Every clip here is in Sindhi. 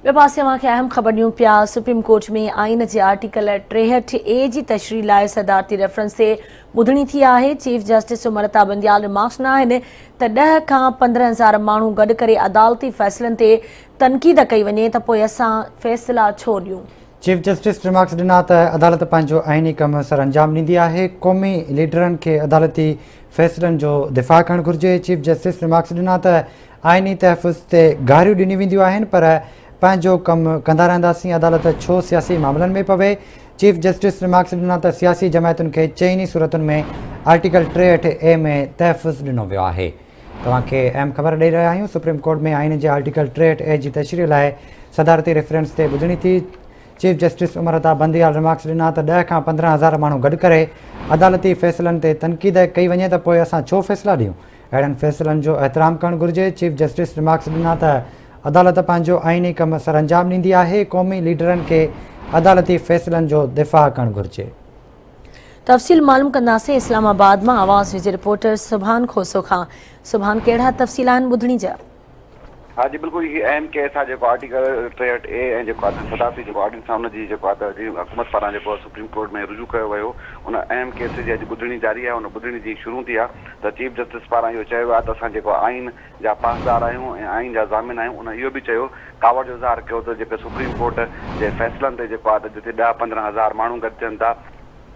ٻئي پاسي اوهان کي اهم خبر ڏيون پيا، سپريم ڪورٽ ۾ آئين جي آرٽيڪل 63 اي جي تشريح لاء صدارتي ريفرنس تي ٻڌڻي ٿي آهي، chief justice Umar Ata Bandial remarks ڏنا آهن ته 10 کان 15 هزار ماڻهو گڏ ڪري عدالتي فيصلن تي تنقيد ڪئي وڃي ته پوء اسان فيصلا ڇو ڏيون؟ چيف جسٽس ريمارڪس ڏنا ته عدالت پنهنجو آئيني ڪم سرانجام ڏيندي آهي، قومي ليڊرن کي عدالتي فيصلن جو دفاع ڪرڻ گهرجي، چيف جسٽس ريمارڪس ڏنا ته آئيني تحفظ تي گاريون ڏنيون وينديون آهن پر پنهنجو ڪم ڪندا رهنداسين، عدالت ڇو سياسي معاملن ۾ پوي؟ چيف جسٽس ريمارڪس ڏنا ته سياسي جماعتن کي چئني صورتن ۾ آرٽيڪل 63 اي ۾ تحفظ ڏنو ويو آهي. توهان کي اهم خبر ڏئي رهيا آهيون سپريم ڪورٽ ۾ آئين جي آرٽيڪل 63 اي جي تشريح لاء صدارتي ريفرنس تي ٻڌڻي ٿي، chief justice Umar Ata Bandial remarks ڏنا ته 10 کان 15 هزار ماڻهو گڏ ڪري عدالتي فيصلن تي تنقيد ڪئي وڃي ته پوء اسان ڇو فيصلا ڏيون؟ اهڙن فيصلن جو احترام ڪرڻ گهرجي، چيف جسٽس ريمارڪس ڏنا ته عدالت پنهنجو آئيني ڪم سرانجام ڏيندي آهي، قومي ليڊرن کي عدالتي فيصلن جو دفاع ڪرڻ گهرجي. تفصيل معلوم ڪنداسين اسلام آباد مان آواز نيوز جي رپورٽر سبحان کوسو کان. سبحان ڪهڙا تفصيل آهن ٻڌڻي جا. ها جي بلڪل هي اهم ڪيس آهي جيڪو آرٽيڪل 63 اي ۽ جيڪو آهي صدارتي جيڪو آرڊينس آهي ان جي جيڪو آهي ته حڪومت پاران جيڪو سپريم ڪورٽ ۾ رجوع ڪيو ويو ان اهم ڪيس جي اڄ ٻڌڻي جاري آهي ان ٻڌڻي جي شروع ٿي آهي ته چيف جسٽس پاران اهو چيو ويو آهي ته اسان جيڪو آئين جا پاسدار آهيون ۽ آئين جا ضامن آهيون ان اهو به چيو ڪاوڙ جو اظهار ڪيو ته جيڪي سپريم ڪورٽ جي فيصلن تي جيڪو آهي ته جتي 10 15 هزار ماڻهو گڏ ٿين ٿا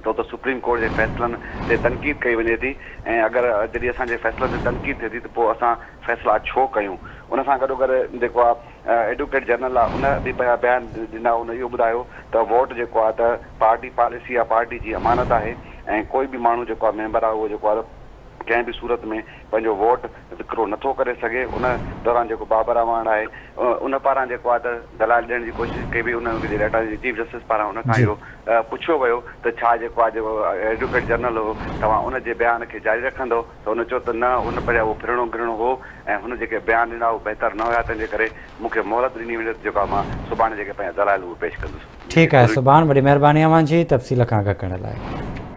ڇو ته سپريم ڪورٽ جي فيصلن تي تنقيد ڪئي وڃي ٿي ۽ اگر جڏهن اسان جي فيصلن تي تنقيد ٿئي ٿي ته پوء اسان فيصلا ڇو ڪيون؟ ان سان گڏوگڏ جيڪو آهي ايڊوڪيٽ جنرل آهي ان به پنهنجا بيان ڏنا ان اهو ٻڌايو ته ووٽ جيڪو آهي ته پارٽي پاليسي آهي پارٽي جي امانت آهي ۽ ڪوئي به ماڻهو جيڪو آهي ميمبر آهي اهو جيڪو آهي ڪنهن به صورت ۾ پنهنجو ووٽ وڪرو نه ٿو ڪري سگهي ان دوران جيڪو بابر اعواڻ آهي ان پاران جيڪو آهي ته دلائل ڏيڻ جي ڪوشش ڪئي وئي ان جي چيف جسٽس پاران ان کان اهو پڇيو ويو ته ڇا جيڪو آهي جيڪو ايڊوڪيٽ جنرل هو توهان ان جي بيان کي جاري رکندو ته هن چيو ته نه ان پريان اهو ڦرڻو گرڻو هو ۽ هن جيڪي بيان ڏنا اهي بهتر نه هيا تنهن جي ڪري مون کي مهلت ڏني وڃي ته جيڪو آهي مان سڀاڻي جيڪي پنهنجا دلائل اهي پيش ڪندس. ٺيڪ آهي سڀاڻ وڏي مهرباني اوهان جي تفصيل کان آگاهه ڪرڻ لاء.